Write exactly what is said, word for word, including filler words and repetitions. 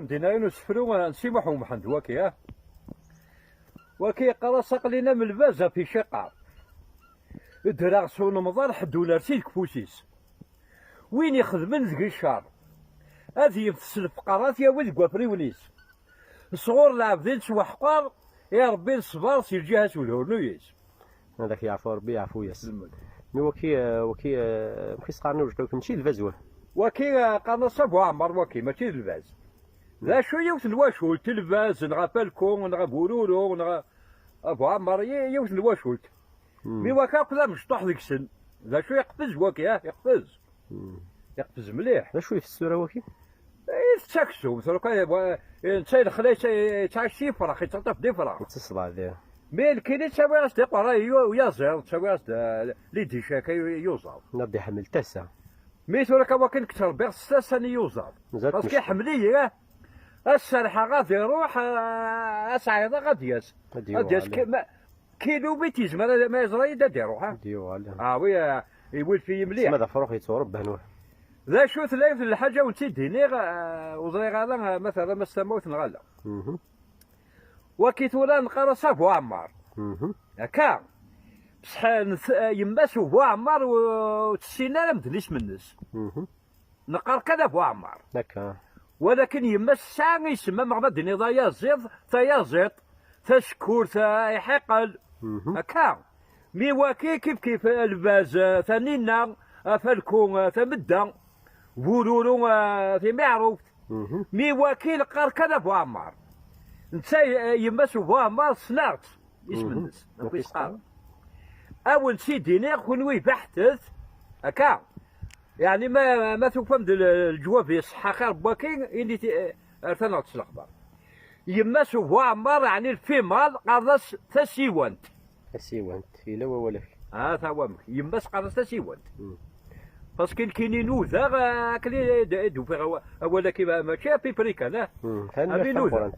Dinna n usefru n Si Muḥ Umḥend waki, ah. Waki yeqqar-as aql-in am lbaz ɣef iciqar. Ddreɣ s unemḍal ḥedd ur nersi deg ufus-is. Win ixedmen deg ccer, ad yebtes lefqer ad t-yawi deg wafriwen-is. Sɣur lɛebd i nettwaḥqer, i Ṛebbi neṣber si lǧiha-s udhurnu-is. Ad ak-yeɛfu Ṛebbi, yeɛfu-yas. Lmut. Mi waki, eh, waki, eh, amek i s-qqaren i ujeṭṭa-wik, mačči d lbaz wah? Waki, eh, qqaren-as Abu Ɛmer waki, mačči d lbaz. D acu yiwet n lwacult, lbaz, neɣ afalku, neɣ abururu, neɣ Abu Ɛmer, yi-, yiwet n lwacult. Hmm. Mi waka akk d amecṭuḥ deg-sen. D acu yeqfez waki, ah, yeqfez. Hmm. Yeqfez mliḥ. D acu ifes tura waki? Itett aksum, tura kan, wa-, netta i lexla yetta-, yettɛac s yifrax, yettaṭṭaf-d ifrax. Yettaṣḍaɛ diɣ. Mi nekkini ttawiɣ-as-d iqerra i u-, uyaziḍ, ttawiɣ-as-d, eh, lidicak i u-, i uẓaḍ. Ad d-iḥemmel tasa. Mi tura kan wakken ttrebbiɣ s tasa n yuẓaḍ. Mazal parce que tmecṭuḥ. Iḥemmel-iyi, eh, ad serḥeɣ ad iruḥ, eh, ad s-ɛiḍeɣ ad d-yas. Ad d-yuɣal. Ad d-yas ki-, ma-, kilomètre yezmer ad, ma yeẓra-yi-d ad iruḥ, eh. Ad d-yuɣal. Ah oui, eh, iwulef-iyi mliḥ. Ma d afrux yetturebban wah. D acu tella yiwet n lḥaǧa wen-tt-id-iniɣ, eh, ur ẓriɣ ara, eh, ma terram-as tamawt neɣ ala. Mhm. Waki tura neqqar-as Abu Ɛemmar. Mhm. Akka. Bṣeḥ, eh, yemma-s Ubu Ɛemmar ur, ur tessin ara medden isem-nnes. Mhm. Neqqar kan Abu Ɛemmar. Akka. Walakin yemma-s tesɛa isem, ameɣ ma d-tiniḍ ayaziḍ, tayaziḍt, tasekkurt, eh, iḥiqel. Mhm. Akka. Mi waki kif kif, eh, lbaz, eh, taninna, afalku, eh, tamedda, bururu, eh, timiɛruft. Mhm. Mi waki neqqar kan Abu Ɛemmar. Netta, eh, yemma-s Ubu Ɛemmar ssneɣ-tt, isem-nnes. Mhm. Amek i s-qqaren? A wen-tt-id-iniɣ, kunwi beḥtet, akka. Yeɛni ma, ma tufam-d l-, leǧwab iṣeḥḥa xir n waki, init, eh, rret-aneɣ-d s lexbar. Yemma-s Ubu Ɛemmar, yeɛni lfimal, qqaren-as tasiwant. Tasiwant, yella wawal-ak. Ah, ta wamek. Yemma-s qqaren-as tasiwant. Mm. Parce que nekkini nudaɣ, eh, akken i d-, i d-ufiɣ awa-, awal-agi ma-, mačči à peu près kan, ah. Mm, kan. Ami nudaɣ.